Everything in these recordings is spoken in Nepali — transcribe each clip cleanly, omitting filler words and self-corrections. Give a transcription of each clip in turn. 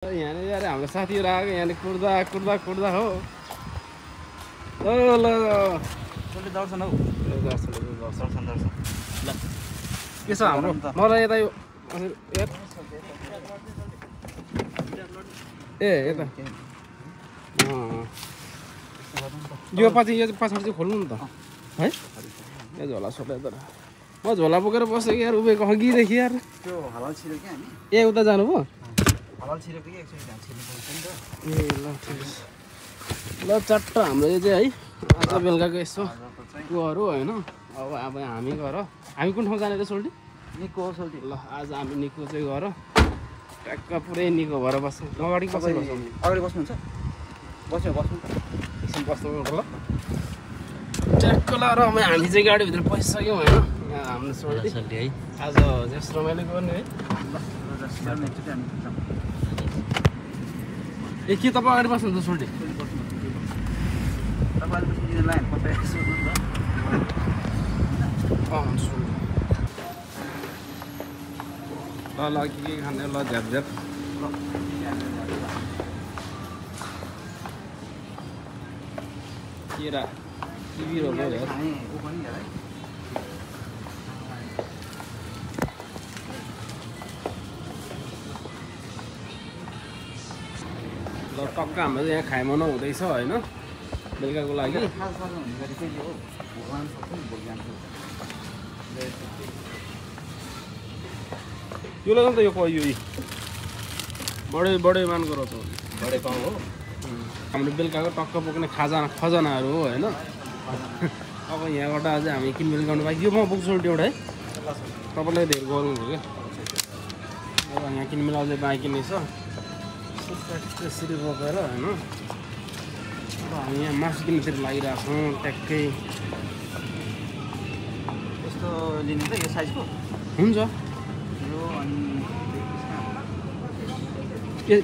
यहाँ यार हाम्रो साथीहरु आएको यहाँ कुर्दा कुर्दा कुर्दा हो ल ल सोल्टी दर्शन हौ दर्शन दर्शन ल के छ हाम्रो मलाई यता यो ए यता यो पछि यो पछाडि चाहिँ खोल्नु नि त है यो झोला सोला त म झोला बोकेर बसेको यार उभिएको अघिदेखि यार त्यो हलाल छिर्यो के हामी ए उता जानु भयो हलाल छिर्यो कि एकचोटि ध्यान छिर्नु पर्छ नि त ए ल ठिक छ ल चट्ट हाम्रो यो चाहिँ है आज बेलुकाको यसो कुहरू होइन अब हामी गर हामी कुन ठाउँ जाने त सोल्टी निको हो सोल्टी ल आज हामी निको चाहिँ गर ट्याक्क पुरै निको भएर बस्छ अगाडि कसरी बस्छ अगाडि बस्नुहुन्छ बस्नु बस्नु त एकछिन बस्नु ल ट्याक्क ल र हामी चाहिँ गाडीभित्र पसिसक्यौँ होइन यहाँ हाम्रो सोल्टी है आज जस रमाइलो गर्ने है ए के तपाईँ अगाडि बस्नु त सोल्टी ल ल के खाने ल झ्याप झ्याप केरा टिभी रोल्नु हेर ल टक्क हाम्रो यहाँ खाइमन हुँदैछ होइन बेलुकाको लागि यो लगाउनु त यो बडे मानको रथ हो बडे पाउ हो हाम्रो बेलुकाको टक्क बोक्ने खजनाहरू हो होइन अब यहाँबाट अझै हामी किनमेल गर्नु बाँकी यो म बोक्छु एउटा है तपाईँलाई धेरै गर्नुभयो क्या अब यहाँ किनमेल अझै बाँकी नै छ त्यसरी बोकेर होइन अब हामी यहाँ मासु किन्नुतिर लागिरहेको छौँ ट्याक्कै यस्तो लिनु त यो साइजको हुन्छ यो अनि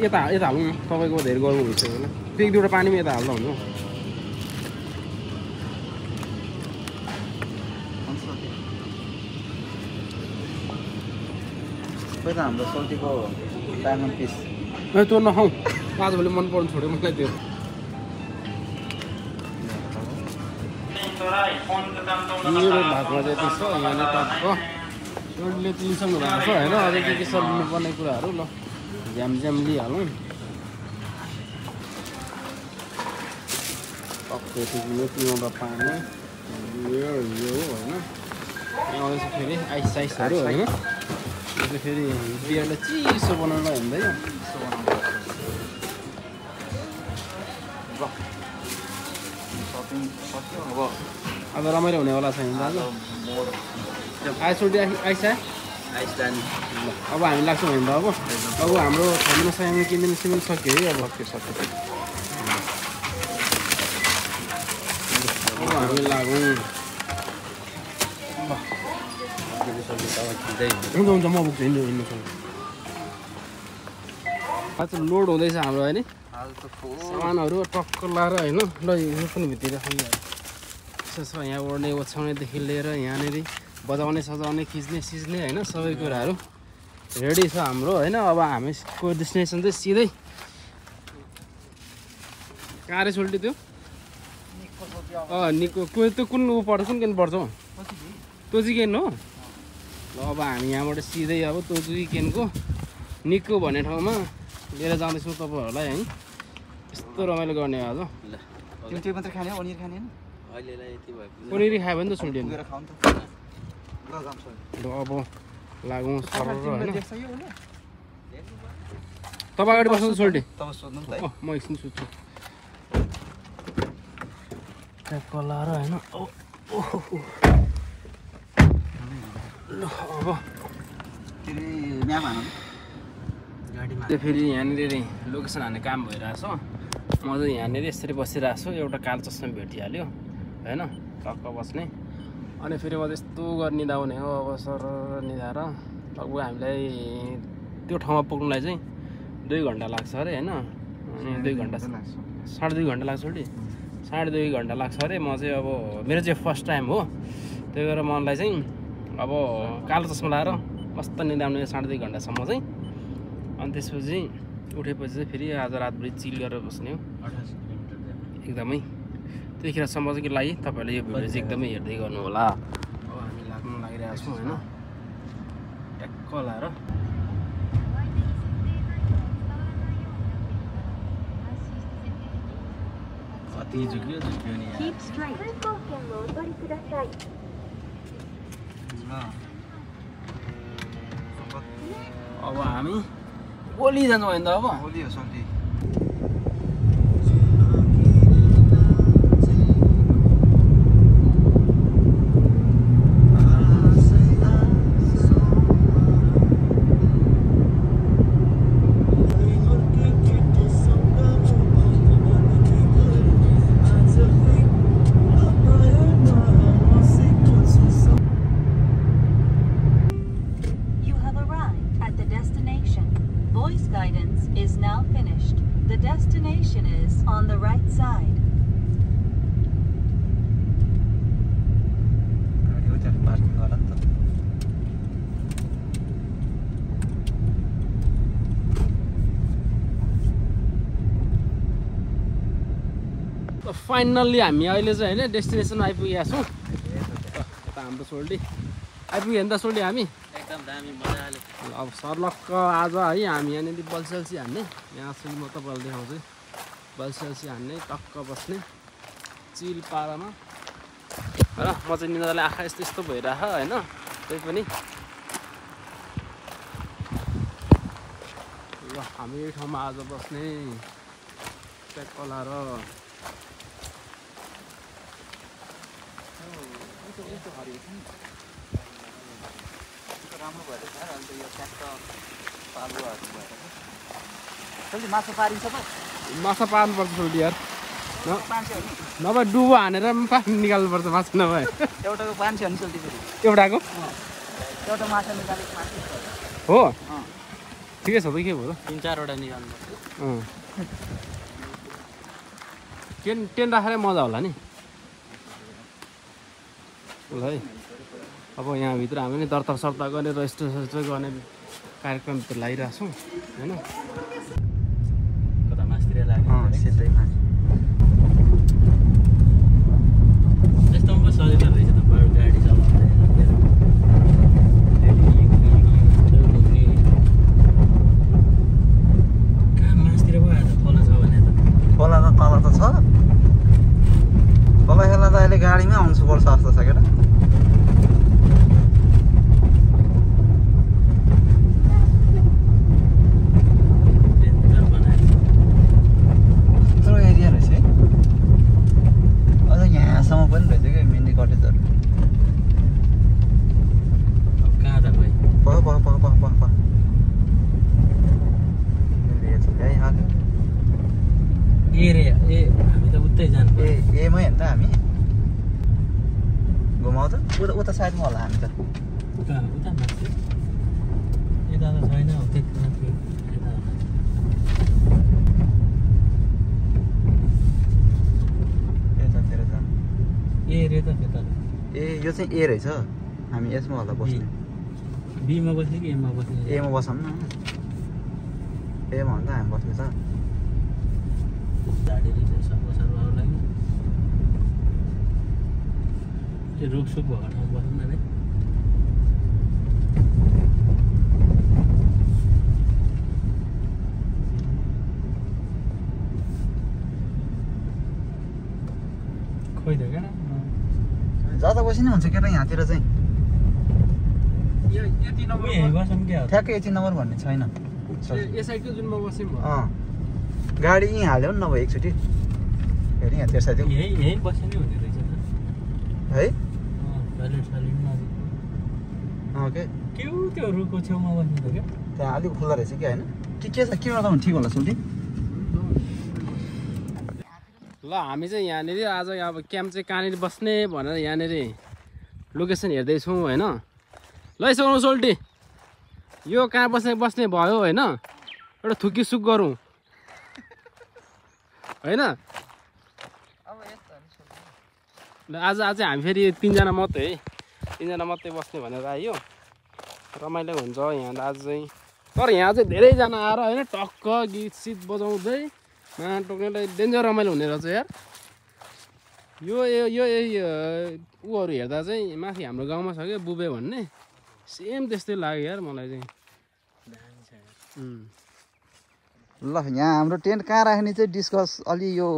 यता हाल्नु न तपाईँको धेरै गर्नु भइसक्यो होला त्यो एक दुईवटा पानीमा यता हाल्दा हुन्छ खोइ त हाम्रो सोल्टीको डायमन्ड पिस ए त्यो नखाउँ आजभोलि मन पर्नु छोड्यो मलाई त्यो मेरो भागमा चाहिँ यति छ यहाँनिर टक्क सोल्टीले लिइसक्नु भएको छ होइन अझै के छ लिनुपर्ने कुराहरू ल झ्याम लिइहालौँ टक्कै ठिकले पिउँदा पानी यो होइन यहाँ आउँदैछ फेरि आइसहरू होइन यो चाहिँ फेरि बियरलाई चिसो बनाउन हिँड्दैन अब रमाइलो हुनेवाला छ दाजु आइसोल्टी आइस अब हामी लाग्छौँ भने त अब हाम्रो खाना साइमा किनिदिनु सिमिल सक्यो है अब अब हामी लागौँ हुन्छ म बोक्छु हिँड्नु आज लोड हुँदैछ हाम्रो होइन सामानहरू टक्क लाएर होइन ल यो पनि भित्र विशेष यहाँ ओर्ने ओछ्याउनेदेखि लिएर यहाँनिर बजाउने सजाउने खिच्ने सिच्ने होइन सबै कुराहरू रेडी छ हाम्रो होइन अब हामीको डेस्टिनेसन चाहिँ सिधै कहाँ रे सोल्टी त्यो निको त्यो कुन ऊ पर्छ कुन पर्छ हौ तोजिकेन हो ल अब हामी यहाँबाट सिधै अब तोजिकेनको निको भन्ने ठाउँमा लिएर जाँदैछौँ तपाईँहरूलाई है यस्तो रमाइलो गर्ने आज त्यो मात्रै खाने हो पनिर खाने पनिर खायो भने त सोल्टी अब लागौँ सरर होइन तपाईँ अगाडि बस्नु सोल्टी म एकछिन सुत्छु कलाएर होइन अब त्यो फेरि यहाँनिर लोकेसन हान्ने काम भइरहेछ म चाहिँ यहाँनिर यसरी बसिरहेको छु एउटा कालो चस्मा भेटिहाल्यो होइन टक्क बस्ने अनि फेरि म त्यस्तो गरेर निदाउने हो अब सर निधाएर लगभग हामीलाई त्यो ठाउँमा पुग्नुलाई चाहिँ 2 घन्टा लाग्छ अरे होइन अनि 2 घन्टा 2.5 घन्टा लाग्छ अरे 2.5 घन्टा लाग्छ अरे म चाहिँ अब मेरो चाहिँ फर्स्ट टाइम हो त्यही भएर मलाई चाहिँ अब कालो चस्मा लगाएर मस्त निदाउने 2.5 घन्टासम्म चाहिँ अनि त्यसपछि उठेपछि चाहिँ फेरि आज रातभरि चिल गरेर बस्ने हो 28 किलोमिटर एकदमै। त्यतिखेरसम्मको लागि तपाईँहरूले यो भिडियो चाहिँ एकदमै हेर्दै गर्नु होला। अब हामी लाग्नु लागिरहेको छौँ होइन, ट्याक्क लाएर कति झुक्यो नि यार। अब हामी गोली जान्छौँ होइन त अब गोली हो सोल्टी। फाइनल्ली हामी अहिले चाहिँ होइन डेस्टिनेसनमा आइपुगेका छौँ। यता हाम्रो सोल्टी आइपुग्यो नि त सोल्टी हामी एकदम दामी मजाले। अब सर्लक्क आज है हामी यहाँनिर बल्सेल्सी हान्ने, यहाँ चाहिँ म तपाईँलाई देखाउँछु बल्सेल्सी हान्ने, टक्क बस्ने चिल पारामा होइन। म चाहिँ निन्द्राले आँखा यस्तो यस्तो भइरह होइन, त्यही पनि ल हामी यही ठाउँमा आज बस्ने ट्याक्क लाएर। राम्रो भएर छ अन्त यो ट्याक्क पालुवाहरू भएर सोल्टी माछा पारिन्छ त। माछा पार्नुपर्छ सोल्टी यार, पान्छ हो नि, नभए डुबो हानेर पनि निकाल्नुपर्छ माछा, नभए एउटाको पान्छ हो नि सोल्टी फेरि। एउटाको एउटा माछा निकालेको पान्छ हो, ठिकै छ त के भयो 3-4 वटा निकाल्नुपर्छ। टेन राखेर मजा होला नि ल है। अब यहाँभित्र हामी नि दर्ता सर्ता गर्ने रजिस्टर गर्ने कार्यक्रमतिर लागिरहेको छौँ होइन। कता मासतिर लाग्यो सिधै माछ यस्तो पनि सजिलो रहेछ त गाडी चलाउँदै। कहाँ मासतिर पो आयो त खोला छ भने त। खोला त तल त छ, खोला खेला त अहिले गाडीमै आउनु पर्छ जस्तो छ केटा। एमै होइन त हामी घुमाउँछ उता साइडमा होला हामी त। उता माथि यता त छैन हो त्यति यतातिर जानु। ए रे त त्यता ए यो चाहिँ ए रहेछ, हामी यसमा होला बस्ने। बीमा बस्ने कि एमा बस्ने? एमा बसौँ न, एमा भन्दा हामी बस्ने छ। रुखसुख भएको ठाउँ बस्नु न रे। खोइ त क्या जाँदा बसी नै हुन्छ केटा यहाँतिर चाहिँ। ठ्याक्कै यति नम्बर भन्ने छैन। गाडी यहीँ हाल्यो नि नभए एकचोटि फेरि यहाँ तेर्सा दिउँ यहीँ बस्ने हुने रहेछ है। ओके त्यो रुखको छेउमा बस्ने त क्या त्यहाँ अलिक खुल्ला रहेछ कि होइन के छ के गर्दा भने ठिक होला सोल्टी। ल हामी चाहिँ यहाँनिर आज अब क्याम्प चाहिँ कहाँनिर बस्ने भनेर यहाँनिर लोकेसन हेर्दैछौँ होइन। ल यसो सोल्टी यो कहाँ बस्ने भयो होइन, एउटा थुकी सुक गरौँ होइन। आज हामी फेरि 3 जना मात्रै है, 3 जना मात्रै बस्ने भनेर आयो, रमाइलो हुन्छ यहाँ आज चाहिँ। तर यहाँ चाहिँ धेरैजना आएर होइन टक्क गीत सित बजाउँदै टोक्नेलाई डेन्जर रमाइलो हुने रहेछ यार। यो ऊहरू हेर्दा चाहिँ माथि हाम्रो गाउँमा छ क्या बुबे भन्ने सेम त्यस्तै लाग्यो यार मलाई चाहिँ। ल यहाँ हाम्रो टेन्ट कहाँ राख्ने चाहिँ डिस्कस अलि यो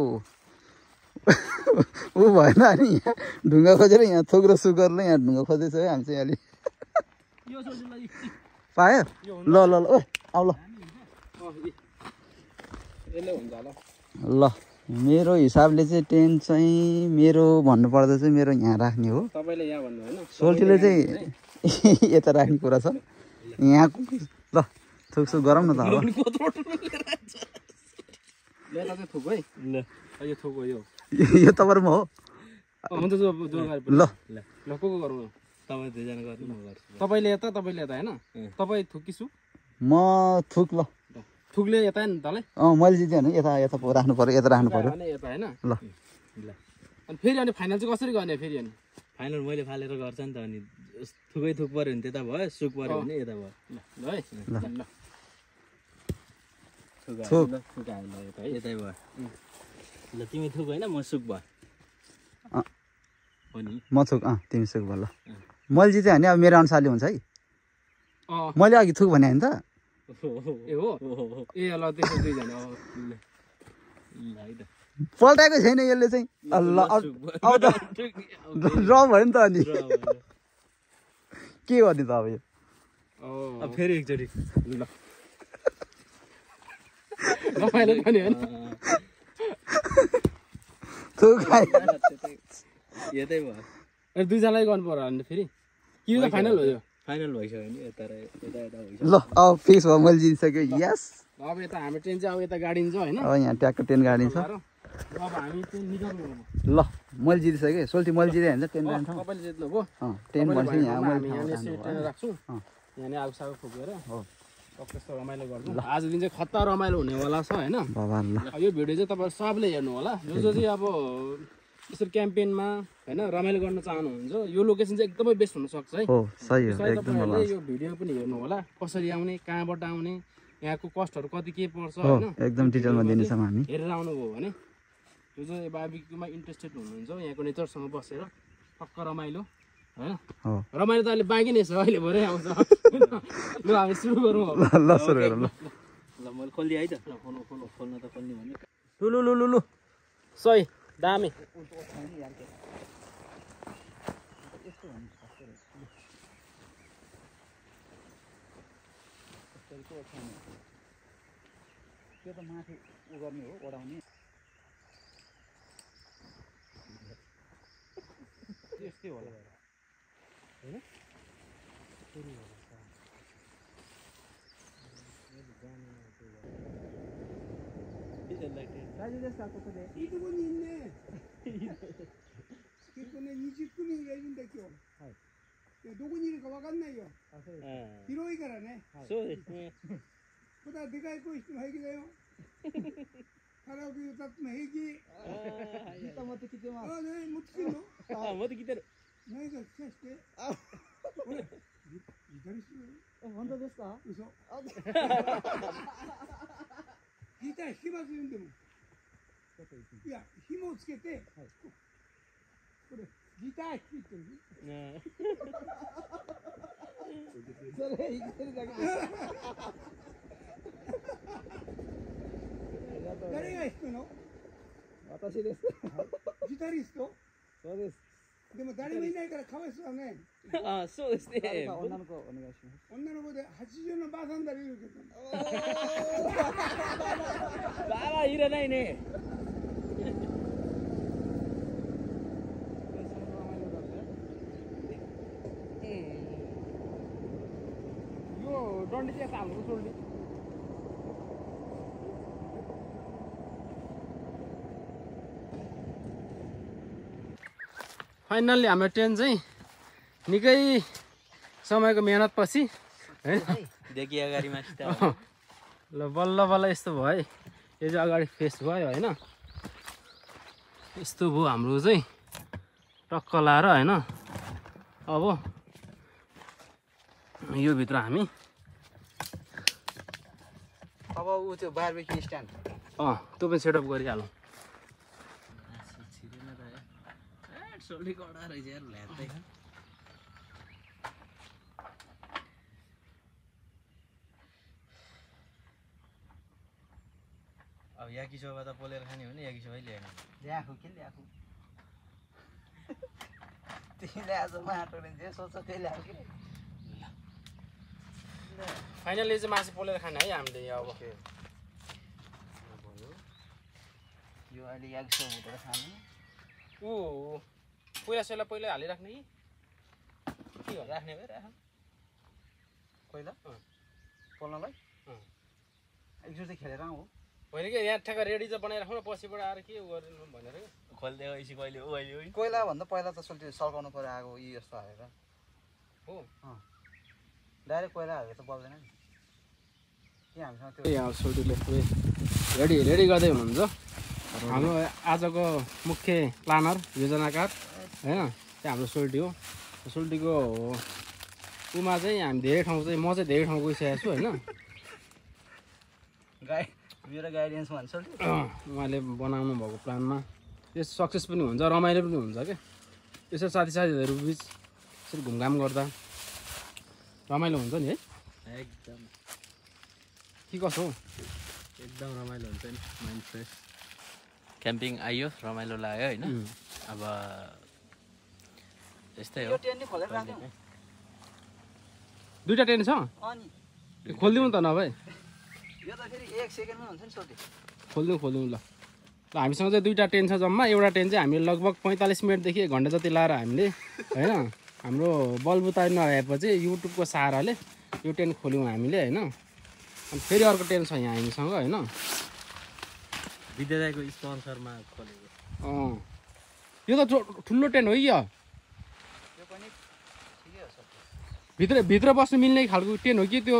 ऊ भएन अनि यहाँ ढुङ्गा खोजेर यहाँ थोक्रो सुकरले यहाँ ढुङ्गा खोज्दैछ है हामी चाहिँ अलि पायो ल ल ल ओ आउ ल ल मेरो हिसाबले चाहिँ टेन्ट चाहिँ मेरो भन्नुपर्दा चाहिँ मेरो यहाँ राख्ने हो। तपाईँले यहाँ भन्नु होइन सोल्टीले चाहिँ यता राख्ने कुरा छ यहाँ ल थुकसुक गरौँ न त अब यो तपाईँहरूमा हो ल तपाईँले यता होइन तपाईँ थुकिसु म थुक ल थुकले यता नि तलै मैले जितेँ भने यता यता राख्नु पर्यो यता राख्नु पर्यो यता होइन ल अनि फेरि अनि फाइनल चाहिँ कसरी गर्ने फेरि अनि फाइनल मैले फालेर गर्छ नि त अनि थुकै थुक पऱ्यो भने त्यता भयो सुक पऱ्यो भने यता भयो ल है ल थुक यतै भयो ल तिमी थुक होइन म सुक भयो हो नि म थुक तिमी सुक भयो ल मैले जितेँ भने अब मेरो अनुसारले हुन्छ है मैले अघि थुक भने होइन त ए हो ए ल त्यसो दुईजना पल्टाएको छैन यसले चाहिँ ल अब त र भयो नि त अनि के गर्ने त अब यो फेरि एकचोटि ल रमाइलो पनि होइन यतै भयो दुईजनालाई गर्नु पर्यो भने फेरि कि त फाइनल हो यो फाइनल भइसक्यो नि यता भइसक्यो ल अब फिक्स भयो मैले जितिसक्यो यस अब यता हाम्रो ट्रेन चाहिँ अब यता गाडिन्छ होइन अब यहाँ ट्याक्क ट्रेन गाडिन्छ अब हामी चाहिँ निकाल्नु ल मैले जितिसकेँ सोल्टी मैले जितेँ भने चाहिँ ट्रेन जान्छ तपाईँले जित्नु भयो ट्रेन भनेपछि यहाँ हामी यहाँ ट्रेन राख्छौँ यहाँ नै आगो सागो फुकेर त्यस्तो रमाइलो गर्छौँ आज दिन चाहिँ खत्ता रमाइलो हुनेवाला छ होइन यो भिडियो चाहिँ तपाईँ सबले हेर्नु होला जो चाहिँ अब यसरी क्याम्पेनमा होइन रमाइलो गर्न चाहनुहुन्छ यो लोकेसन चाहिँ एकदमै बेस्ट हुनसक्छ है तपाईँहरूले यो भिडियो पनि हेर्नु होला कसरी आउने कहाँबाट आउने यहाँको कस्टहरू कति के पर्छ होइन एकदम डिटेलमा दिनेछौँ हामी हेरेर आउनुभयो भने यो चाहिँ बार्बिक्युमा इन्ट्रेस्टेड हुनुहुन्छ यहाँको नेचरसँग बसेर पक्क रमाइलो होइन रमाइलो त अहिले बाँकी नै छ अहिले भरे आउँछ ल हामी सुरु गरौँ ल सुरु गरौँ ल मैले खोल्दिएँ है त खोल्न त खोल्ने भने लु लु लु लु सही दामी त्यो त माथि उ गर्ने हो ओढाउने त्यस्तै होला होइन誰が弾くの？私です。ギタリスト？そうです。でも誰もいないからかわいそうだね。あ、そうですね。女の子お願いします。女の子で80のばあさんだれいるけど。ババいらないね。यो डन्डी चाहिँ यता हाल्नु सोल्टी फाइनल्ली हाम्रो ट्रेन चाहिँ निकै समयको मेहनत पछि हैन देखि अगाडिमा ल बल्ल बल्ल यस्तो भयो है यो चाहिँ अगाडि फेस भयो हैन यस्तो भयो हाम्रो चाहिँ टक्क लाएर हैन अब यो भित्र हामी त्यो बारबेक्यू स्ट्यान्ड त्यो पनि सेटअप गरिहालौँ छिरेन त सोल्टी कडा रहेछ यार ल्यात्दै अब याकिसोभा त पोलेर खाने हो नि याकिसोभै ल्याएन ल्याएको के ल्याएको तिमीले आज माटोले जे सोच्छ त्यही ल्याएको कि फाइनली चाहिँ मासु पोलेर खाने है हामीले अब यो अहिले याकिसो भुटेर खाने पहिला सेला पहिला हालिराख्ने कि के हो राख्ने भए राख पहिला पोल्नलाई एकचोटि चाहिँ खेलेर आऊ होइन कि यहाँ ठ्याक्क रेडी चाहिँ बनाइराखौँ न पछिबाट आएर के गर्नु भनेर खोलिदिएको ऐसी कहिले अहिले कोइला भन्दा पहिला त सोल्टी सल्काउनु पर्यो आगो यी यस्तो हालेर हो डाइरेक्ट कोइला हालेर त बल्दैन नि के हामीसँग त्यो यहाँ सोल्टीले रेडी गर्दै हुनुहुन्छ हाम्रो आजको मुख्य प्लानर योजनाकार होइन त्यो हाम्रो सोल्टी हो सोल्टीको उमा चाहिँ हामी धेरै ठाउँ चाहिँ म चाहिँ धेरै ठाउँ गइसकेको छु होइन मेरो गाइडेन्स भन्छ उहाँले बनाउनु भएको प्लानमा यो सक्सेस पनि हुन्छ रमाइलो पनि हुन्छ क्या यसो साथीहरू बिच यसरी घुमघाम गर्दा रमाइलो हुन्छ नि है एकदम के कसो हो एकदम रमाइलो हुन्छ नि माइन्ड फ्रेस क्याम्पिङ आइयो रमाइलो लाग्यो होइन अब यस्तै हो दुईवटा टेन्ट छ खोलिदिउँ त नभए यो त फेरि 1 सेकेन्डमा हुन्छ नि सोल्टी खोलिदिउँ ल हामीसँग चाहिँ दुईवटा टेन्ट छ जम्मा एउटा टेन्ट चाहिँ हामीले लगभग 45 मिनटदेखि 1 घन्टा जति लाएर हामीले होइन हाम्रो बलबुता नभएपछि युट्युबको सहाराले यो टेन्ट खोल्यौँ हामीले होइन अनि फेरि अर्को टेन्ट छ यहाँ हामीसँग होइन विद्यालयको स्पोन्सरमा खोलेको यो त ठुलो टेन्ट हो कि यो पनि ठिकै हो सर भित्र बस्नु मिल्ने खालको टेन्ट हो कि त्यो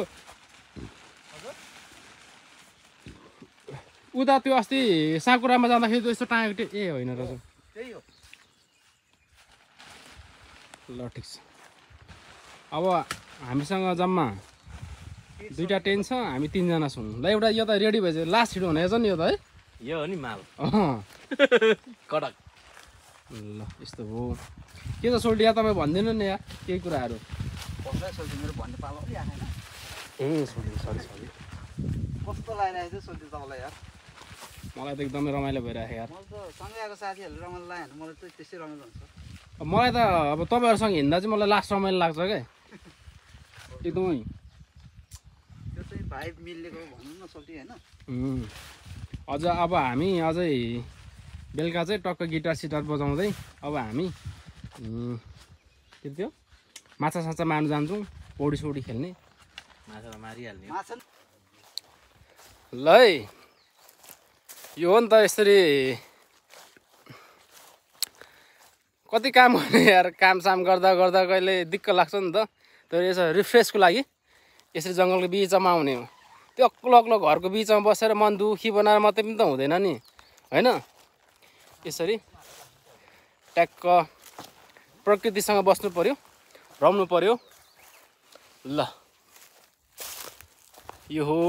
उता त्यो अस्ति साकुरामा जाँदाखेरि त यस्तो टाँगेको टेन्ट ए होइन रहेछ त्यही हो ल ठिक छ अब हामीसँग जम्मा दुईवटा टेन्ट छ हामी 3 जना छौँ ल एउटा यो त रेडी भएछ लास्ट छिटो हुनेछ नि यो त है यो हो नि माल कडक ल यस्तो हो के त सोल्टी या तपाईँ भनिदिनु नि यार केही कुराहरू सोल्टी मेरो भन्ने पालो अलि आएन ए सोल्टी सरी कस्तो लागिरहेको थियो सोल्टी तपाईँलाई यार मलाई त एकदमै रमाइलो भइरहेको यार मलाई त सँगै आएको साथीहरूले रमाइलो लाग्यो भने मलाई चाहिँ त्यसै रमाइलो हुन्छ मलाई त अब तपाईँहरूसँग हिँड्दा चाहिँ मलाई लास्ट रमाइलो लाग्छ क्या एकदमै त्यो चाहिँ भाइब मिलेको भनौँ न सोल्टी होइन अझ अब हामी अझै बेलुका चाहिँ टक्क गिटार सिटार बजाउँदै अब हामी के थियो माछा साछा मार्नु जान्छौँ पौडी सौडी खेल्ने माछा मारिहाल्ने ल है यो हो नि त यसरी कति काम गर्ने यार कामसाम गर्दा कहिले दिक्क लाग्छ नि त तर यसो रिफ्रेसको लागि यसरी जङ्गलको बिचमा आउने हो त्यो अग्लो घरको बिचमा बसेर मन दुखी बनाएर मात्रै पनि त हुँदैन नि होइन यसरी ट्याक्क प्रकृतिसँग बस्नु पर्यो रम्नु पर्यो ल यो हो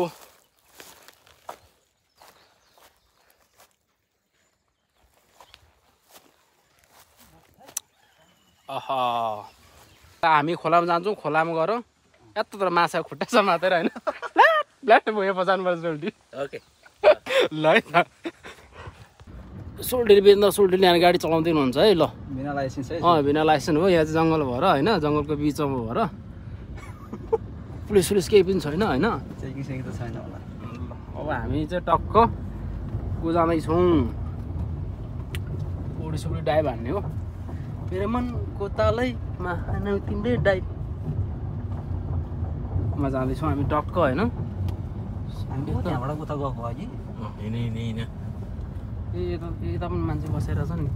हामी खोलामा जान्छौँ खोलामा गएर यत्रो तर माछा खुट्टा समातेर होइन ब्ल्याक भयो बजाउनुपर्छ सोल्टी ओके ल है त सोल्टी बेच्दा सोल्टी ल्याएर गाडी चलाउँदै हुनुहुन्छ है ल बिना लाइसेन्स है बिना लाइसेन्स हो यहाँ चाहिँ जङ्गल भएर होइन जङ्गलको बिचमा भएर पुलिस केही पनि छैन होइन चेकिङ सेकिङ त छैन होला अब हामी चाहिँ टक्क जाँदैछौँ पौडी सौडी डाइभ हान्ने हो मेरो मनको तालैमा हानौ तिमीले डाइभमा जाँदैछौँ हामी टक्क होइन त्यहाँबाट उता गएको अघि होइन ए यता पनि मान्छे बसेर छ नि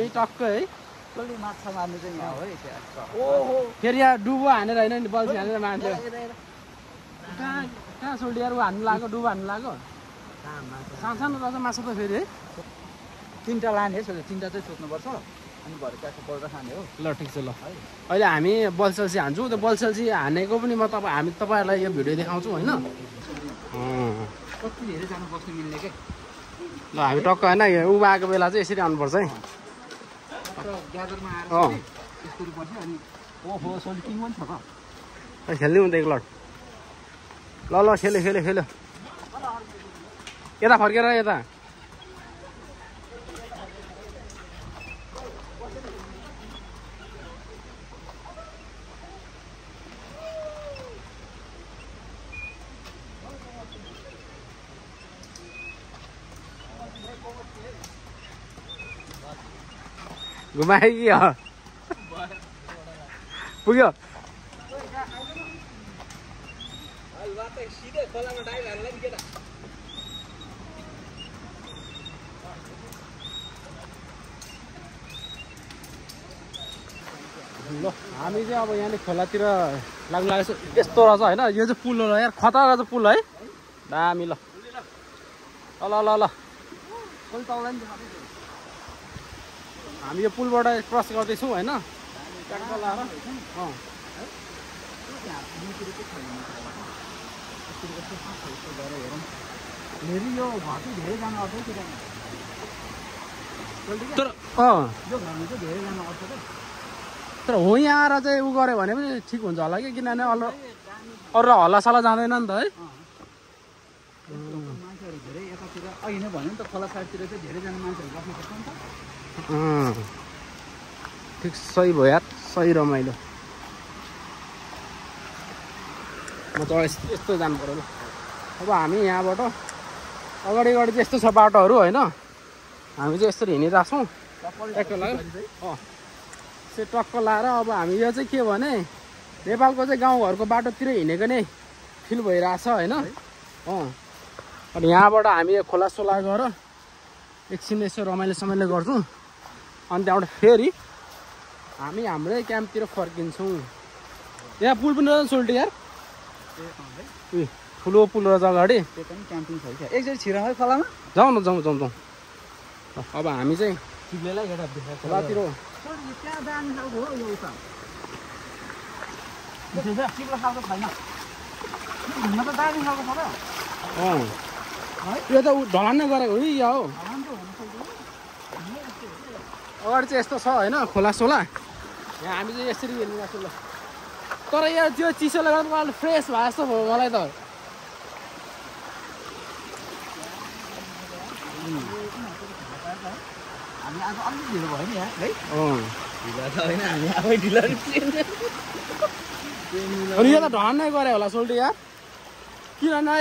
यही टक्कै है कसले माछा मार्नु चाहिँ यहाँ हो है त्यहाँ ओहो फेरि यहाँ डुबो हानेर होइन नि बल्छी हानेर मान्छे कहाँ सोल्डियर ऊ हान्नु लाग्यो डुबो हान्नु लाग्यो सानो रहेछ माछा त फेरि है 3टा लाने है 3टा चाहिँ सोध्नुपर्छ अनि भरे ट्याक्क बल्दा खाने हो ल ठिक छ ल अहिले हामी बलसेल्सी हान्छौँ त्यो बलसेल्सी हानेको पनि म हामी तपाईँहरूलाई यो भिडियो देखाउँछु होइन कति धेरै जानु बस्नु मिल्ने के ल हामी टक्क होइन उभा आएको बेला चाहिँ यसरी आउनुपर्छ है ग्यादरमा आएर यस्तरी बस्यो अनि ओहो सोल्टिङ पनि छ त खेल्नु हुँदै लट ल ल खेल्यो यता फर्केर यता घुमायो कि पुग्यो ल हामी चाहिँ अब यहाँनिर खोलातिर लाग्नु लागेको छ यस्तो रहेछ होइन यो चाहिँ पुल हो यार खतरा रहेछ पुल है दामी ल ल ल ल हामी यो पुलबाट क्रस गर्दैछौँ होइन ट्याक्टर लाएर तर हो यहाँ आएर चाहिँ उ गऱ्यो भने पनि ठिक हुन्छ होला कि किनभने अरू हल्लासल्ला जाँदैन नि त है मान्छेहरू धेरै यतातिर अहिले भन्यो नि त खोला साइडतिर चाहिँ धेरैजना मान्छेहरू बस्नु सक्छ नि त ठिक सही भयो यार सही रमाइलो म त यस्तो जानु पर्यो ल अब हामी यहाँबाट अगाडि चाहिँ यस्तो छ बाटोहरू होइन हामी चाहिँ यसरी हिँडिरहेको छौँ टक्क लाग्यो टक्क लाएर अब हामी यो चाहिँ के भने नेपालको चाहिँ गाउँघरको बाटोतिर हिँडेको नै फिल भइरहेछ होइन अनि यहाँबाट हामी यो खोला सोला गएर एकछिन यसो रमाइलो गर्छौँ अनि त्यहाँबाट फेरि हामी हाम्रै क्याम्पतिर फर्किन्छौँ यहाँ पुल पनि रहेछ सोल्टी यार ठुलो पुल रहेछ अगाडि त्यो पनि क्याम्पिङ छ क्या एकचोटि छिराउँ है खोलामा जाउँ न जाउँ अब हामी चाहिँ चिप्लेलाई एउटा देखाएको खोलातिर त्यहाँ दामी खालको हो यो उता चिप्लो खालको छैन घुम्न त दामी खालको छ त यो त ढलान नै गरेको हो या हो अगाडि चाहिँ यस्तो छ होइन खोला सोला यहाँ हामी चाहिँ यसरी हेर्नु गएको ल तर यहाँ त्यो चिसोले गर्दा अलिक फ्रेस भए जस्तो भयो मलाई त हामी आज अलिक ढिलो भयो नि यहाँ है ढिलो त होइन हामी आफै ढिलो अनि यो त ढलान नै गरे होला सोल्टी यार किनभने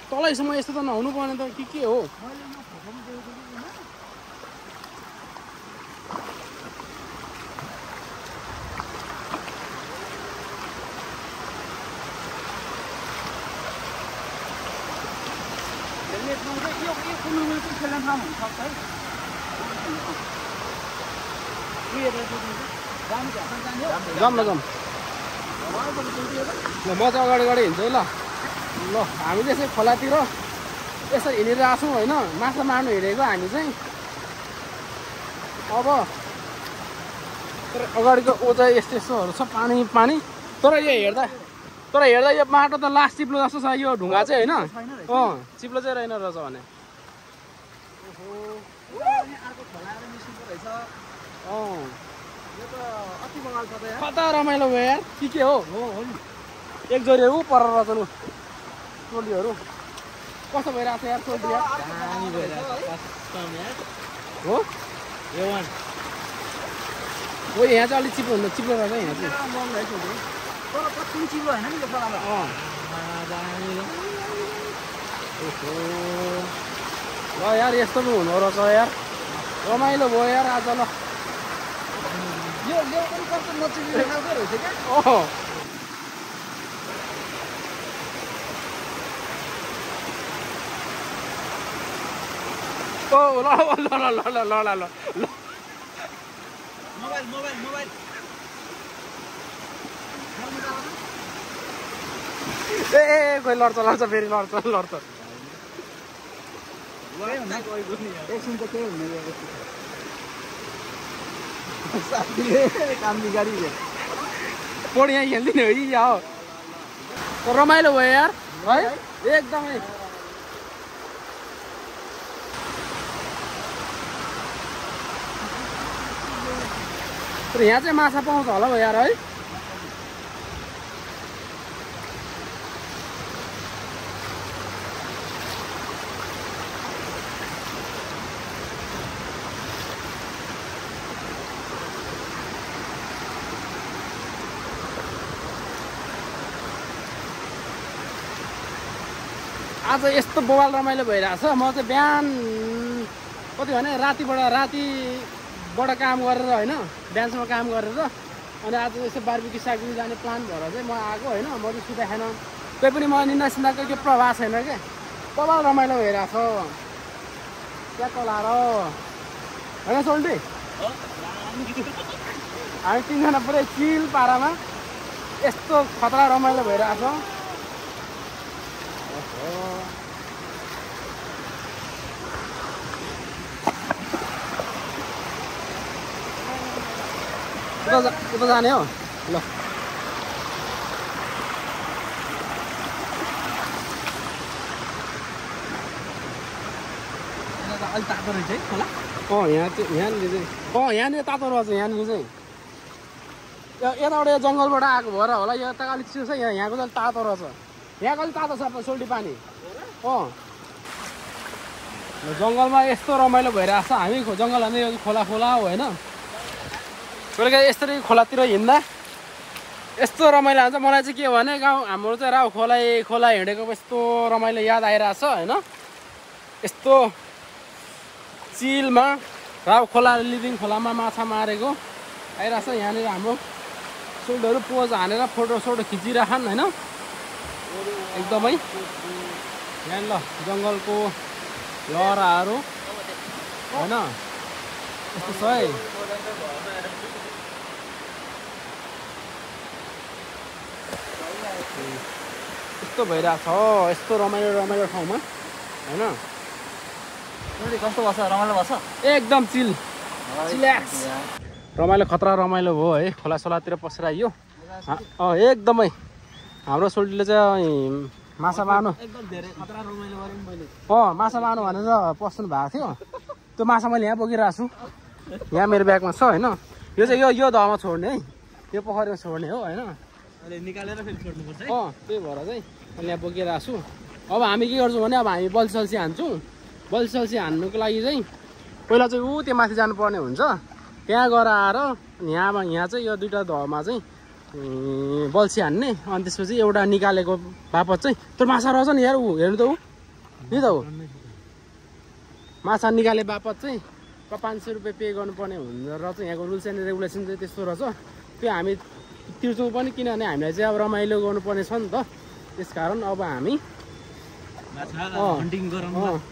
तलैसम्म यस्तो त नहुनु पर्ने त के हो जाऊँ न म चाहिँ अगाडि हिँड्छु है ल हामी चाहिँ यसै खोलातिर यसरी हिँडिरहेको छौँ होइन माछा मार्नु हिँडेको हामी चाहिँ अब तर अगाडिको ऊ चाहिँ यस्तो यस्तोहरू छ पानी तर हेर्दा यो माटो त लास्ट चिप्लो जस्तो छ यो ढुङ्गा चाहिँ होइन चिप्लो चाहिँ रहेन रहेछ भने कता रमाइलो भयो यार के हो एक जोरी ऊ पर रहेछ लु टोलीहरू कस्तो भइरहेको छ यार टोली हो हो यहाँ चाहिँ अलिक चिप्लो रहेछ यहाँ चाहिँ ल यार यस्तो पनि हुँदो रहेछ यार रमाइलो भयो यार आज ल ल ए खोइ लड्छ फेरि लड्छ एकछिन त केही हुने काम बिगारी पोड यहाँ खेल्दिने हो कि क्या हो रमाइलो भयो यार है एकदमै तर यहाँ चाहिँ माछा पाउँछ होला हौ यार है आज यस्तो बवाल रमाइलो भइरहेछ म चाहिँ बिहान कति भने रातिबाट काम गरेर होइन बिहानसम्म काम गरेर अनि आज यसो बारबिक्यू सारबिक्यू जाने प्लान भएर चाहिँ म आएको होइन म चाहिँ सुता खान कोही पनि म निन्दा सिन्दाको केही प्रभाव छैन क्या बवाल रमाइलो भइरहेछ क्या कलाएर होइन सोल्टी हामी तिनजना पुरै चिल पारामा यस्तो खतरा रमाइलो भइरहेछ उता जाने हो ल अलि तातो रहेछ है खोला यहाँनिर तातो रहेछ यहाँनिर चाहिँ यताबाट यो जङ्गलबाट आएको भएर होला यो त अलिक चिसो छ यहाँको चाहिँ तातो रहेछ यहाँको अलिक तातो छ सोल्टी पानी जङ्गलमा यस्तो रमाइलो भइरहेको छ हामी जङ्गल हान्दै यो खोला हो होइन बेलुका यस्तरी खोलातिर हिँड्दा यस्तो रमाइलो हुन्छ मलाई चाहिँ के हो भने गाउँ हाम्रो चाहिँ राउ खोला हिँडेको यस्तो रमाइलो याद आइरहेछ होइन यस्तो चिलमा राउ खोला लिभिङ खोलामा माछा मारेको आइरहेछ यहाँनिर हाम्रो सोल्टहरू पोज हानेर फोटो खिचिराखन् होइन एकदमै यहाँ ल जङ्गलको लहराहरू होइन यस्तो छ है यस्तो भइरहेको छ यस्तो रमाइलो ठाउँमा होइन कस्तो बस्छ रमाइलो बस्छ एकदम चिल्याक्स रमाइलो खतरा रमाइलो भयो है खोला सोलातिर पसेर आइयो एकदमै हाम्रो सोल्टीले चाहिँ माछा मार्नु एकदम धेरै खतरा रमाइलो गरेँ मैले माछा मार्नु भनेर पस्नु भएको थियो त्यो माछा मैले यहाँ बोकिरहेको छु यहाँ मेरो ब्यागमा छ होइन यो चाहिँ यो धमा छोड्ने है यो पोखरीमा छोड्ने हो होइन अहिले निकालेर फेरि छोड्नुपर्छ त्यही भएर चाहिँ मैले यहाँ बोकिरहेको छु अब हामी के गर्छौँ भने अब हामी बल्छी हान्छौँ बल्छी हान्नुको लागि चाहिँ पहिला चाहिँ त्यो माथि जानुपर्ने हुन्छ त्यहाँ गएर आएर यहाँ चाहिँ यो दुईवटा धमा चाहिँ बल्छी हान्ने अनि त्यसपछि एउटा निकालेको बापत चाहिँ त्यो माछा रहेछ नि यार हेर्नु त नि त हो माछा निकाले बापत चाहिँ 500 रुपियाँ पे गर्नुपर्ने रहेछ यहाँको रुल्स एन्ड रेगुलेसन चाहिँ त्यस्तो रहेछ त्यो हामी तिर्छौँ पनि किनभने हामीलाई चाहिँ अब रमाइलो गर्नुपर्ने छ नि त त्यसकारण अब हामी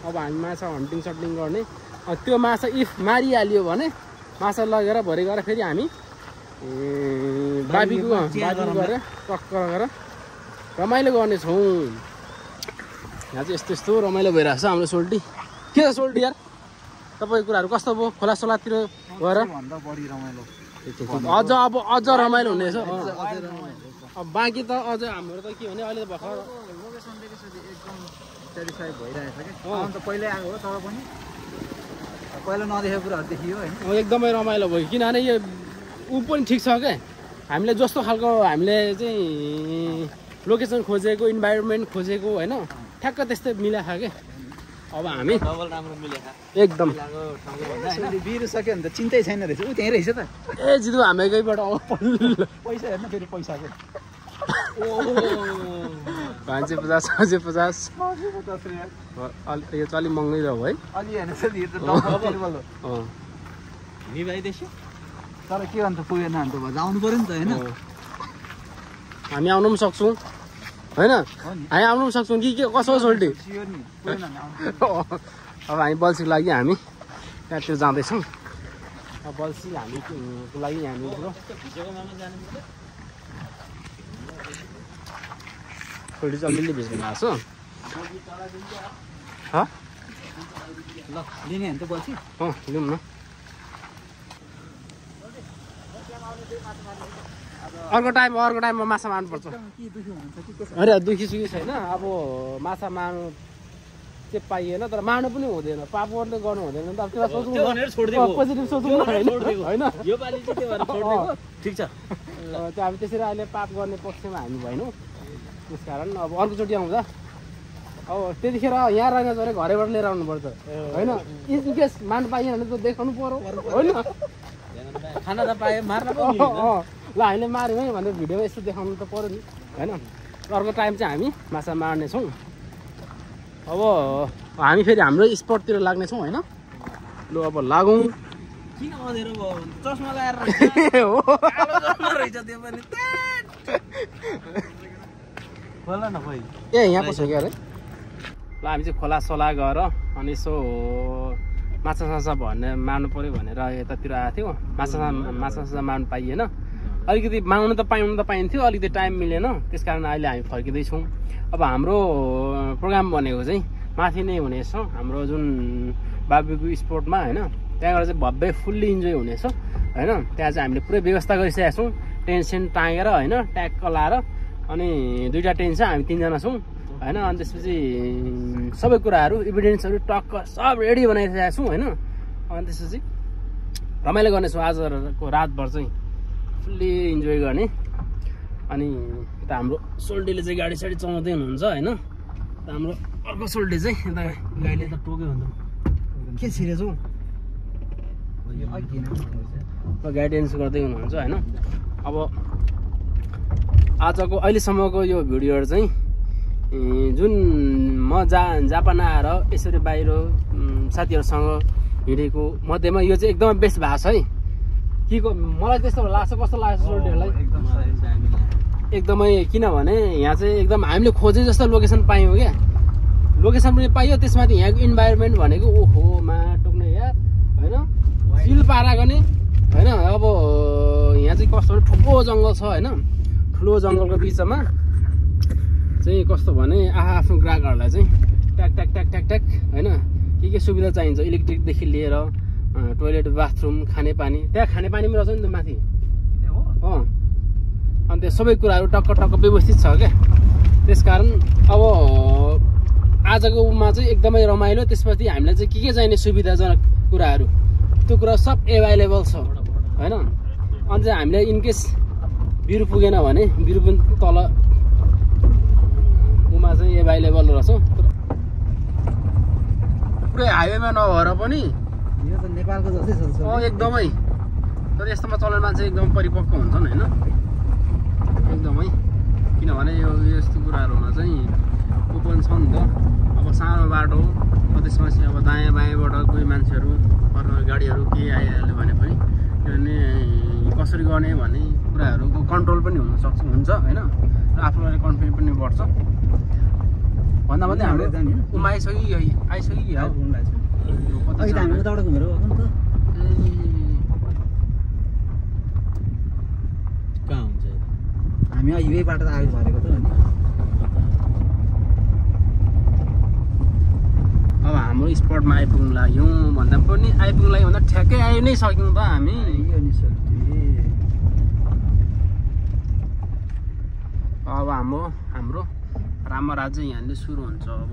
अब हामी माछा हन्टिङ सटिङ गर्ने त्यो माछा इफ मारिहाल्यो भने माछा लगेर भरे गएर फेरि हामी बाबीको गरेर टक्क गरेर रमाइलो गर्नेछौँ यहाँ चाहिँ यस्तो रमाइलो भइरहेको छ हाम्रो सोल्टी के छ सोल्टी यार तपाईँको कुराहरू कस्तो भयो खोला सोलातिर गएर अझ रमाइलो हुनेछ अब बाँकी त अझ हाम्रो त के भने अहिले त भर्खर सेटिस्फाई भइरहेछ क्या अन्त पहिल्यै आएको हो तर पनि पहिला नदेखेको कुराहरू देखियो होइन एकदमै रमाइलो भयो किनभने यो ऊ पनि ठिक छ क्या हामीले जस्तो खालको हामीले चाहिँ लोकेसन खोजेको इन्भाइरोमेन्ट खोजेको होइन ठ्याक्क त्यस्तै मिलाएको क्या अब हामी डबल राम्रो मिलेको एकदम बिरु सक्यो भने त चिन्तै छैन रहेछ ऊ त्यहीँ रहेछ त जितु हामीकैबाट पैसा हेर्न फेरि पैसाको 550 650 यो चाहिँ अलिक महँगै रह्यो है अलि हेर्नु निभाइदिएछ तर के अन्त पुगेन अन्त भन्छ आउनु पऱ्यो नि त होइन हामी आउनु पनि सक्छौँ होइन हामी आउनु पनि सक्छौँ कि के कसो सोल्टी अब हामी बल्छीको लागि हामी त्यहाँतिर जाँदैछौँ अब बल्छी हामीको लागि यहाँनिर छोडी चाहिँ अलिअलि भिज्नु भएको छ ल लिने हो नि त बल्छी लिउँ न अर्को टाइममा माछा मार्नुपर्छ अरे दुखी सुखी छैन अब माछा मार्नु चाहिँ पाइएन तर मार्नु पनि हुँदैन पाप गर्ने गर्नु हुँदैन नि त अब त्यसलाई सोच्नु पोजिटिभ सोच्नु होइन ठिक छ त्यो अब त्यसरी अहिले पाप गर्ने पक्षमा हामी भएनौँ त्यस कारण अब अर्कोचोटि आउँदा अब त्यतिखेर यहाँ रहेन भने घरैबाट लिएर आउनुपर्छ होइन इनकेस मार्नु पाइएन भने त देखाउनु पर्यो होइन खाना त पायो मार्न ल हामीले माऱ्यौँ है भनेर भिडियोमा यस्तो देखाउनु त पऱ्यो नि होइन अर्को टाइम चाहिँ हामी माछा मार्नेछौँ अब हामी फेरि हाम्रो स्पटतिर लाग्नेछौँ होइन लु अब लागौँ किन अँधेरो भयो चस्मा लगाएर हो रहेछ त्यो पनि खोला न खोइ ए यहाँ पो छ क्या अरे ल हामी चाहिँ खोला सोला गएर अनि यसो माछा साछा भन्ने मार्नु पऱ्यो भनेर यतातिर आएको थियो माछा साछा मार्नु पाइएन अलिकति मार्नु त पाइन्थ्यो अलिकति टाइम मिलेन त्यस कारण अहिले हामी फर्किँदैछौँ अब हाम्रो प्रोग्राम भनेको चाहिँ माथि नै हुनेछ हाम्रो जुन बाबुको स्पोर्टमा होइन त्यहाँ गएर चाहिँ भव्य फुल्ली इन्जोय हुनेछ होइन त्यहाँ चाहिँ हामीले पुरै व्यवस्था गरिसकेका छौँ टेन्ट सेन्ट टाँगेर होइन ट्याक्क लाएर अनि 2टा टेन्ट छ हामी 3जना छौँ होइन अनि त्यसपछि सबै कुराहरू इभिडेन्सहरू टक्क सब रेडी बनाइसकेका छौँ होइन अनि त्यसपछि रमाइलो गर्नेछौँ आजको रातभर चाहिँ फुल्ली इन्जोय गर्ने अनि यता हाम्रो सोल्टीले चाहिँ गाडी साडी चलाउँदै हुनुहुन्छ होइन हाम्रो अर्को सोल्टी चाहिँ यता गाडीले त टोक्यो हुन्छ के छिरेछौ गाइडेन्स गर्दै हुनुहुन्छ होइन अब आजको अहिलेसम्मको यो भिडियोहरू चाहिँ जुन म जापान आएर यसरी बाहिर साथीहरूसँग हिँडेको मध्येमा यो चाहिँ एकदमै बेस्ट भएको छ है के को मलाई त्यस्तो लाग्छ कस्तो लाग्छ सोल्टीहरूलाई एकदमै किनभने यहाँ चाहिँ एकदम हामीले खोजे जस्तो लोकेसन पायौँ क्या लोकेसन पनि पाइयो त्यसमाथि यहाँको इन्भाइरोमेन्ट भनेको ओहो मा टोक्ने यार होइन चिल पाराको नि होइन अब यहाँ चाहिँ कस्तो भने ठुलो जङ्गल छ होइन ठुलो जङ्गलको बिचमा चाहिँ कस्तो भने आफ्नो ग्राहकहरूलाई चाहिँ ट्याक ट्याक ट्याक ट्याक ट्याक होइन के सुविधा चाहिन्छ इलेक्ट्रिकदेखि लिएर टोइलेट बाथरुम खानेपानी त्यहाँ खानेपानी पनि रहेछ नि त माथि अनि त्यो सबै कुराहरू टक्क टक्क व्यवस्थित छ क्या त्यसकारण अब आजको उमा चाहिँ एकदमै रमाइलो त्यसपछि हामीलाई चाहिँ के चाहिने सुविधाजनक कुराहरू त्यो कुरा सब एभाइलेबल छ होइन अनि चाहिँ हामीलाई इनकेस बिरु पुगेन भने बिरु पनि तल उमा चाहिँ एभाइलेबल रहेछ पुरै हाइवेमा नभएर पनि यो त नेपालको जस्तै छ एकदमै तर यस्तोमा चल्ने मान्छे एकदम परिपक्व हुन्छन् होइन एकदमै किनभने यो यस्तो कुराहरूमा चाहिँ ओपन छ नि त अब सानो बाटो त्यसपछि अब दायाँ बायाँबाट कोही मान्छेहरू अरू गाडीहरू केही आइहाल्यो भने पनि किनभने कसरी गर्ने भन्ने कुराहरूको कन्ट्रोल पनि हुन्छ होइन र आफूलाई कन्फिडेन्स पनि बढ्छ भन्दा भन्दै हाम्रो उमा आइसक्यो कि हामी उताबाट घुमेर गएको नि त कहाँ हुन्छ हामी यही बाटो त आगे झरेको त अनि अब हाम्रो स्पटमा आइपुग्नु लाग्यौँ भन्दा पनि आइपुग्नु लाग्यो भन्दा ठ्याक्कै आइ नै सक्यौँ त हामी अब हाम्रो रामराज्य यहाँले सुरु हुन्छ अब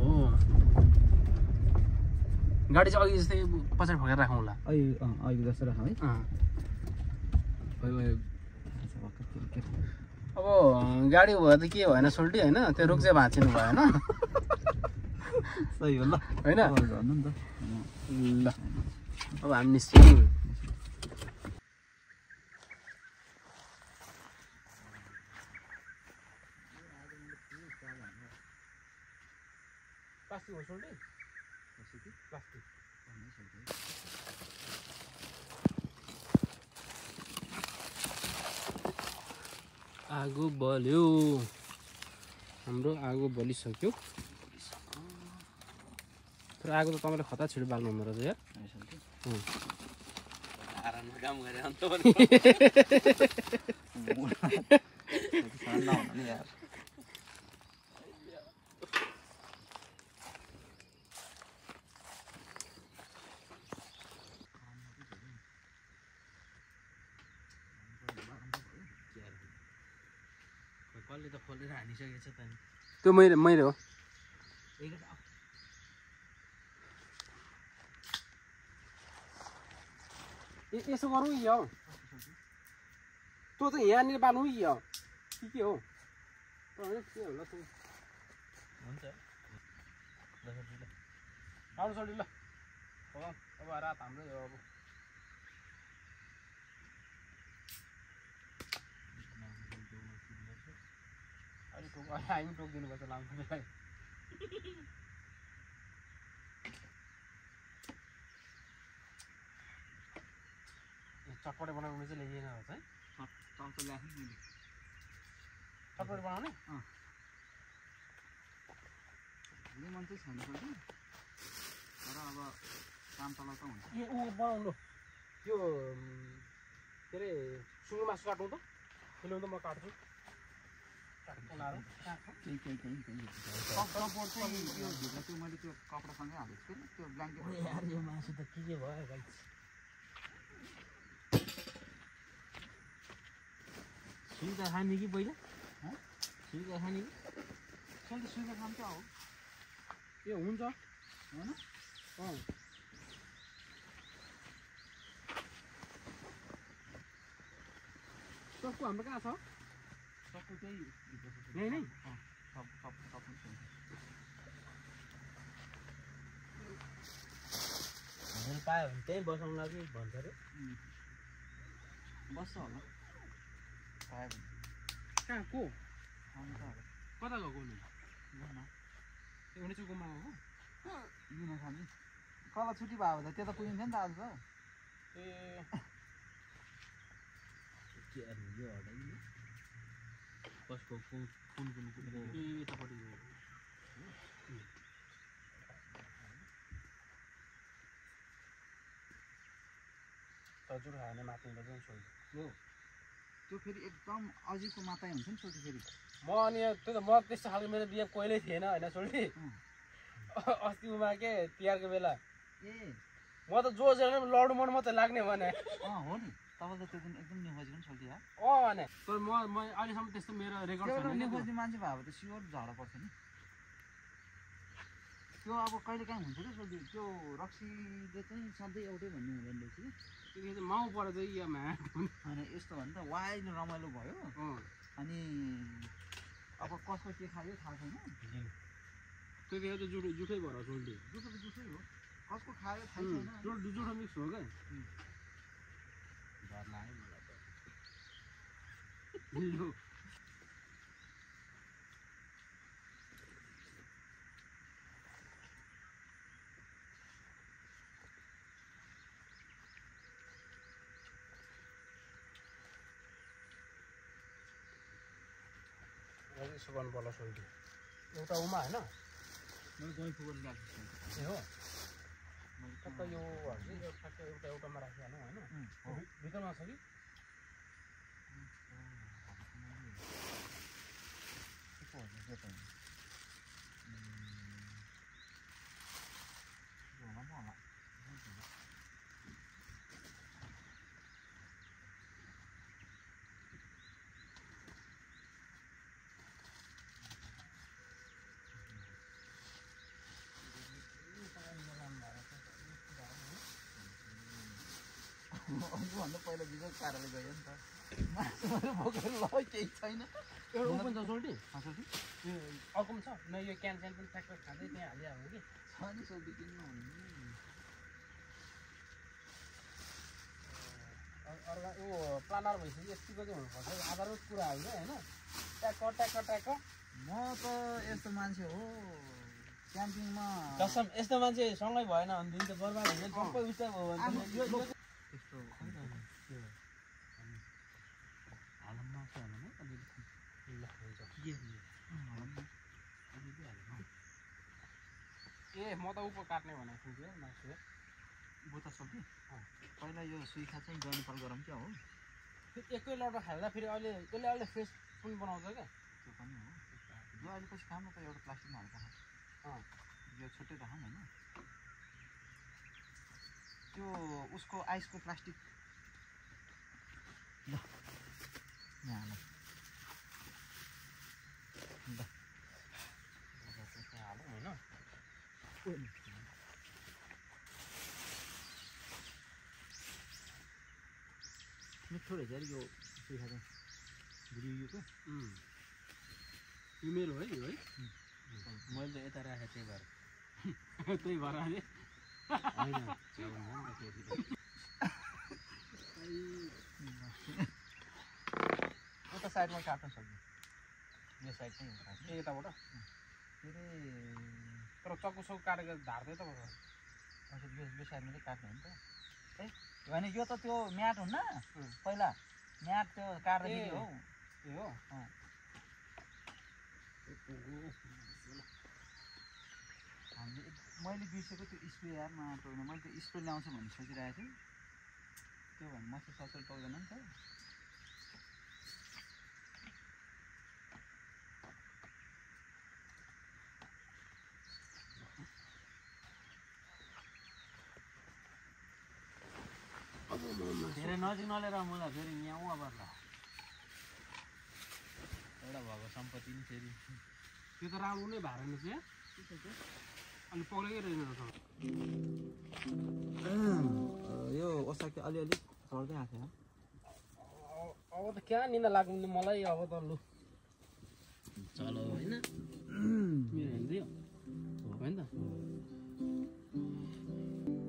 गाडी चाहिँ अघि जस्तै पछाडि फर्केर राखौँला अघि जस्तो राखौँ है अब गाडी भयो त के भएन सोल्टी होइन त्यो रुख चाहिँ भाँचिनु भएन सही हो ल होइन भन्नु नि त ल अब हामी निस्क्यौँ प्लास्टिक हो सोल्टी प्लास्टिक आगो बल्यो हाम्रो आगो बलिसक्यो तर आगो त तपाईँले खतरा छिटो बाल्नु हुँदो रहेछ यार धरानमा काम गरे अन्त नहुनु यार कसले त खोलेर हानिसकेको छ त नि त्यो मैले हो यसो गरौँ कि हो तँ त यहाँनिर बाल्नु कि हो के हो के होला त हुन्छ आउनु छोडी ल अब रात हाम्रै हो अब अलिक हामी टोकिदिनुपर्छ लामखुट्टेलाई चटपटे बनाउनु चाहिँ ल्याइएन होस् है चम्चो ल्याएको मैले चटपटे बनाउने लेमन चाहिँ छैन कि तर अब काम चलाउँदा हुन्छ ए ऊ बनाउनु त्यो के अरे सुँगुर मासु काट्नु त ल्याउनु त म काट्छु कपडा चाहिँ यो भित्र त्यो मैले त्यो कपडासँगै हालेको छु त्यो ब्ल्याङ्केट यार यो मासु त के भयो गाइस सुइगा खाने कि पहिला सुइगा खाने कि सधैँ सुइगा खान्छ हो ए हुन्छ होइन सबको हाम्रो कहाँ छ सबको त्यही यहीँ नै हामीले पायो भने त्यहीँ बसाउँला कि भन्छ अरे बस्छ होला पायो भने कहाँ को आउँछ होला कता गएको नि ल त्यो हुने चाहिँ गुम्बा गएको लिन खाने कल छुट्टी भयो भने त त्यता पुगिन्थ्यो नि त आज त ए के अरे यो हटाइदिनु कसको कुन ए यतापट्टि हजुर खाने माथिबाट चाहिँ छोड्छु हो त्यो फेरि एकदम अजिबको मात्रै हुन्छ नि सोल्टी फेरि म अनि त्यो त म त्यस्तो खालको मेरो बिहे कहिल्यै थिएन होइन छोडी अस्ति उमा के तिहारको बेला ए म त जो लड्नु मन मात्रै लाग्ने भने हो नि तपाईँले त त्यो दिन एकदम निखोजिकन सोल्टी यार भने तर म अहिलेसम्म त्यस्तो मेरो रेकर्ड त्यो छैन निखोजी मान्छे भयो त स्योर झगडा पर्छ नि त्यो अब कहिले काहीँ हुन्छ क्या सोल्टी त्यो रक्सीले चाहिँ सधैँ एउटै भन्ने हुँदैन रहेछ कि त्यो माउ परेर चाहिँ यो म्याट अनि यस्तो भने त वाइले रमाइलो भयो अनि अब कसको के खायो थाहा छैन त्यो त जुठै भएर सोल्टी जुठो त जुठै हो कसको खायो थाहा छैन जुठो मिक्स हो क्या डर लाग्यो मलाई त यसो गर्नु पर्ला सोल्टी एउटा उमा होइन मैले गएँ फुगल ल्याएको ए हो ठ्याक्क यो ठ्याक्क एउटामा राखिहालौँ होइन भित्रमा छ कि भन्दा पहिला विजय कार्यालय गयो नि त मासुहरू बोकेर ल केही छैन एउटा ओपन छ सोल्टी सोल्टी अर्को पनि छ न यो क्यान पनि ट्याक्टर खाँदै त्यहाँ हालिहाल्नु कि छ नि सोल्टी किन्नु अर्को ऊ प्लानर भइसक्यो यतिको चाहिँ हुनुपर्छ आधारभूत कुराहरू चाहिँ होइन ट्याक्क ट्याक्क ट्याक्क म त यस्तो मान्छे हो क्याम्पिङमा कसम यस्तो मान्छे सँगै भएन भनेदेखि त बर्बाद हुन्छ सबै उस्तै भयो भने त्यस्तो हालमा छ भने ए म त उप काट्ने भनेको थिएँ मासु बुता सोल्टी पहिला यो सुइखा चाहिँ जर्नीफल गरौँ क्या हो एकै लौटा खाल्दा फेरि अहिले त्यसले अहिले फ्रेस पनि बनाउँछ क्या त्यो पनि हो यो अहिले पछि खाऊँ न त एउटा प्लास्टिकमा हाल्छ यो छुट्टै राखौँ होइन त्यो उसको आइसको प्लास्टिक ल यहाँ हालौँ ल हालौँ होइन मिठो रहेछ अरे यो सुइखा चाहिँ गुलियोको यो मेरो है यो है मैले त यता राखेँ त्यही भएर त्यही भएर अहिले होइन उता साइडमा काट्न सक्ने यो साइड चाहिँ यताबाट के अरे तर चक्कुसक्कु काटेको धार्दै त यो साइडमा चाहिँ काट्ने हो नि त है होइन यो त त्यो म्याट हुन्न पहिला म्याट त्यो काट्दाखेरि हो ए हो हामीले मैले बिर्सेको त्यो स्प्रे यार माटो होइन मैले त्यो स्प्रे ल्याउँछु भन्ने सोचिरहेको थिएँ त्यो भने मसो ससल पाउँदैन नि त धेरै नजिक नलिएर मलाई फेरि न्याउ अब एउटा भएको सम्पत्ति नि फेरि त्यो त राम्रो नै भएर रहेछ या अनि पक्रेकै रहेन यो ओसाकी अलिअलि चढ्दै आएको थियो अब त क्या निन्दा लाग्नु मलाई अब त लु चलो होइन मेरो हेर्दै हो नि त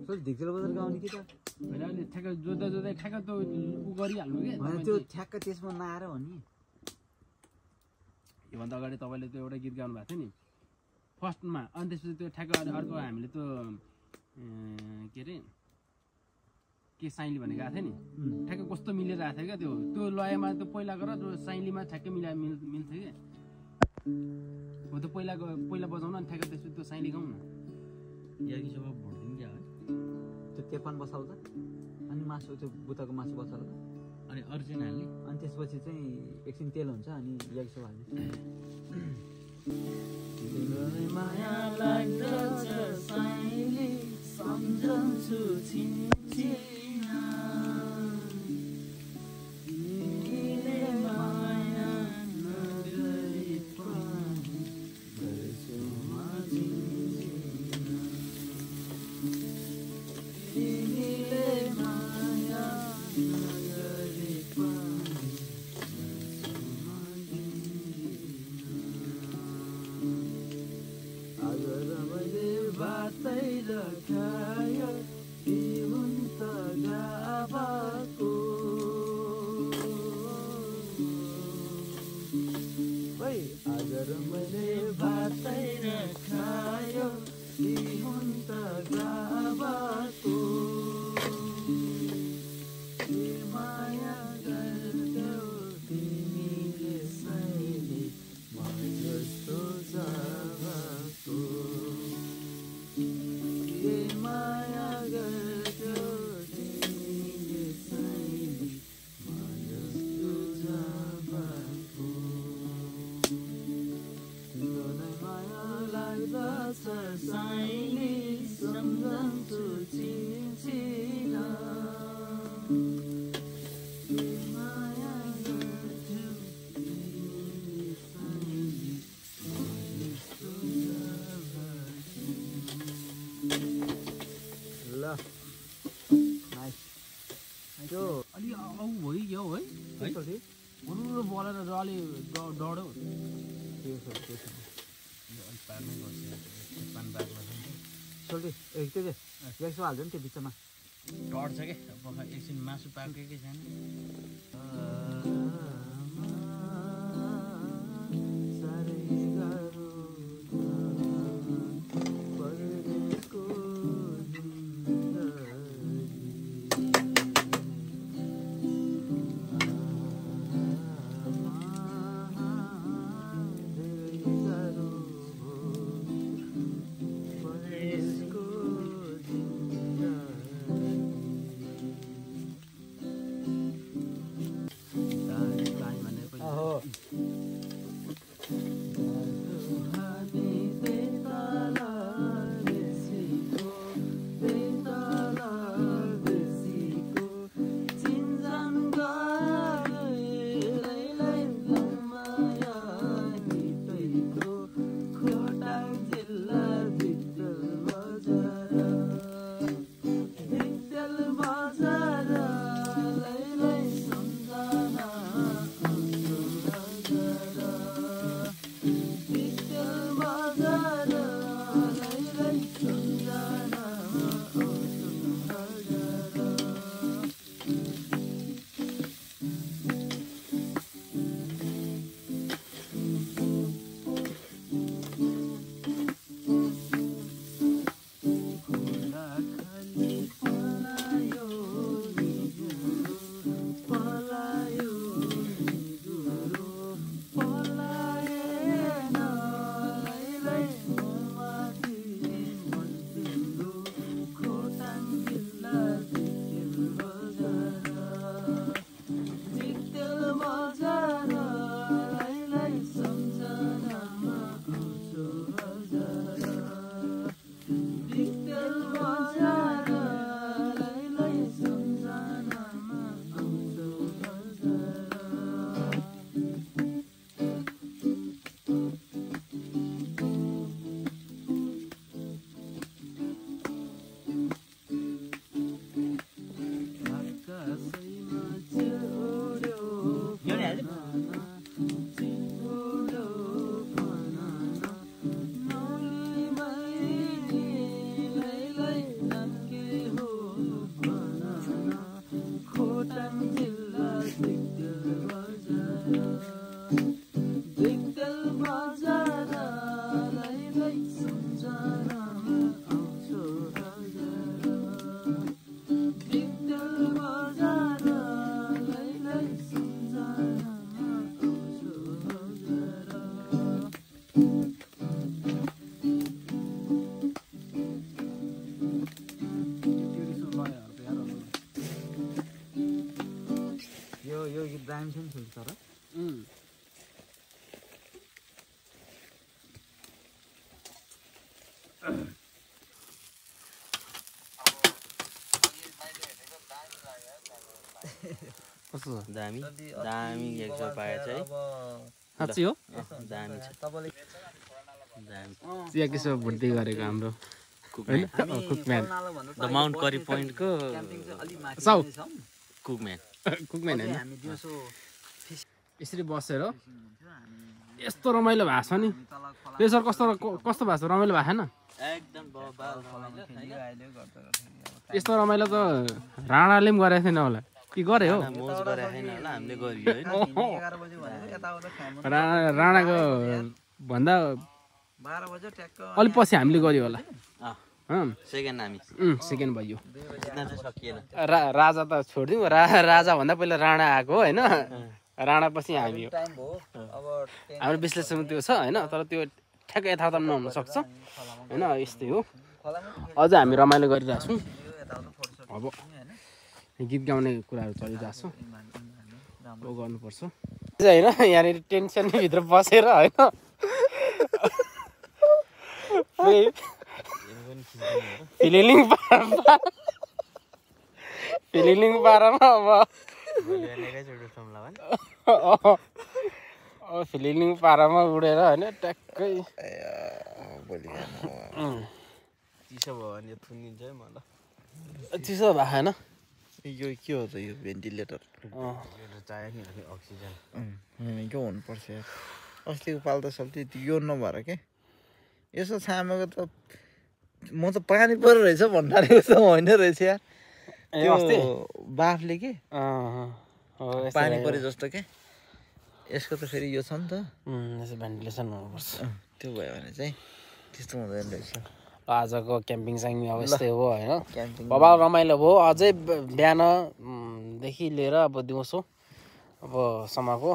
सर ढिक्चेल बजार गाउने कि त होइन अहिले ठ्याक्क जोत्दा जोत्दै ठ्याक्क त उ गरिहाल्नु कि होइन त्यो ठ्याक्क त्यसमा नआएर हो नि योभन्दा अगाडि तपाईँले त्यो एउटा गीत गाउनु भएको थियो नि फर्स्टमा अनि त्यसपछि त्यो ठ्याक्क अर्को हामीले त्यो के अरे के साइली भनेको आएको थियो नि ठ्याक्क कस्तो मिलेर आएको थियो क्या त्यो लयमा त्यो पहिलाको र त्यो साइलीमा ठ्याक्कै मिल्थ्यो क्या हो त्यो पहिला बजाउन अनि ठ्याक्क त्यसपछि त्यो साइली गाउँ न याकी सब भोटिदिउँ क्या है त्यो तेपान बसाल्दा अनि मासु त्यो बुताको मासु बसाल्दा अनि अर्जिन हाल्ने अनि त्यसपछि चाहिँ एकछिन तेल हुन्छ अनि याकिसो हाल्ने माया लाग्दछ साइली सम्झन्छु छिनछिना तिमीले माया नगरी पनि गर्छु म जिन्जिना तिमीले माया नगरी पनि अगर मैले बातै रखायो ती हुन् त गाबाको अगर मैले बातै रखायो ती हुन् त गाबाको माया गर्छौ तिमीले सैले म जस्तो जाबाको माया गर्छौ तिमीले सैले म जस्तो जाबाको तिम्रो नै माया लाग्दछ साइली सम्झन्छु छिनछिना माया गर्छौ तिमीले सैले म जस्तो जाबाको ल नाइस त्यो अलि औ भइगयो है त्यसपछि हुनु बोलेर र अलि डढ्यो अलिक पार्नै गर्छ पान बार गर्छ सोल्टी ए त्यो चाहिँ याकिसो हाल्छ नि त्यो बिचमा डढ्छ क्या अब एकछिन मासु पाकेकै छैन साह्रै गाह्रो परदेशको धेरै गाह्रो परदेशको जिन्दगी टाइम छ नि फेरि तर कस्तो छ दामी दामी एक पाएछ है साँच्चै हो दामी छ तपाईँले दामी चिया किसो भुट्दै गरेको हाम्रो होइन कुकम्यान द माउन्ट करी पोइन्टको साउ कुकम्यान कुकम्यान होइन हामी दिउँसो यसरी बसेर यस्तो रमाइलो भएको छ नि प्रेसर कस्तो कस्तो भएको छ रमाइलो भएको छैन एकदम बबाल यस्तो रमाइलो त राणाले पनि गरेको थिएन होला के गरे हो मोज गरेको छैन होला हामीले गरियो होइन 11 बजे भनेको यताउता खानु राणाको भन्दा 12 बजे ट्याक्क अलि पछि हामीले गर्यो होला सेकेन्ड हामी सेकेन्ड भयो जित्न चाहिँ सकिएन राजा त छोडिदिउँ राजा भन्दा पहिला राणा आएको होइन राणा पछि हामी हो टाइम भयो अब हाम्रो विश्लेषण त्यो छ होइन तर त्यो ठ्याक्कै यथार्थमा नहुन सक्छ होइन यस्तै हो अझ हामी रमाइलो गरिरहेको छौँ अब गीत गाउने कुराहरू चलिरहेको छ हो गर्नुपर्छ होइन यहाँनिर टेन्सनभित्र बसेर होइन फिलिङ पारामा अब फिलिङ पारामा उडेर होइन ट्याक्कै चिसो भयो भने थुनिन्छ है मलाई चिसो भएको होइन यो के हो त यो भेन्टिलेटर चाहियो नि अक्सिजन के हुनुपर्छ यार अस्तिको पाल त सल्टी यो नभएर के यसो छामेको त म त पानी परेर रहेछ भन्नाले जस्तो होइन रहेछ यार त्यो बाफले के पानी परे जस्तो के यसको त फेरि यो छ नि त यसो भेन्टिलेसन हुनुपर्छ त्यो भयो भने चाहिँ त्यस्तो हुँदैन रहेछ आजको क्याम्पिङ चाहिँ अब यस्तै हो होइन क्याम्पिङ बबाल रमाइलो भयो अझै बिहानदेखि लिएर अब दिउँसो अब सम्मको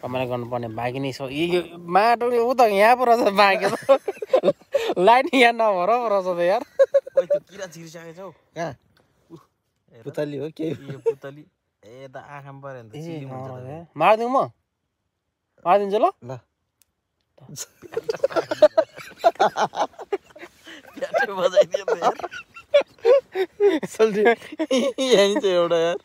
रमाइलो गर्नुपर्ने बाँकी नै छ यो माटोले ऊ त यहाँ पो रहेछ बाँकी त लाइट यहाँ नभएर पो रहेछ त यार किरा छिरिसकेको छौ कहाँ पुतली हो के यो पुतली यता आँखामा पऱ्यो भने त चिली हुन्छ मारिदिउँ म मारिदिन्छु ल ल प्याटै बजाइदियो त यार यहीँ छ एउटा यार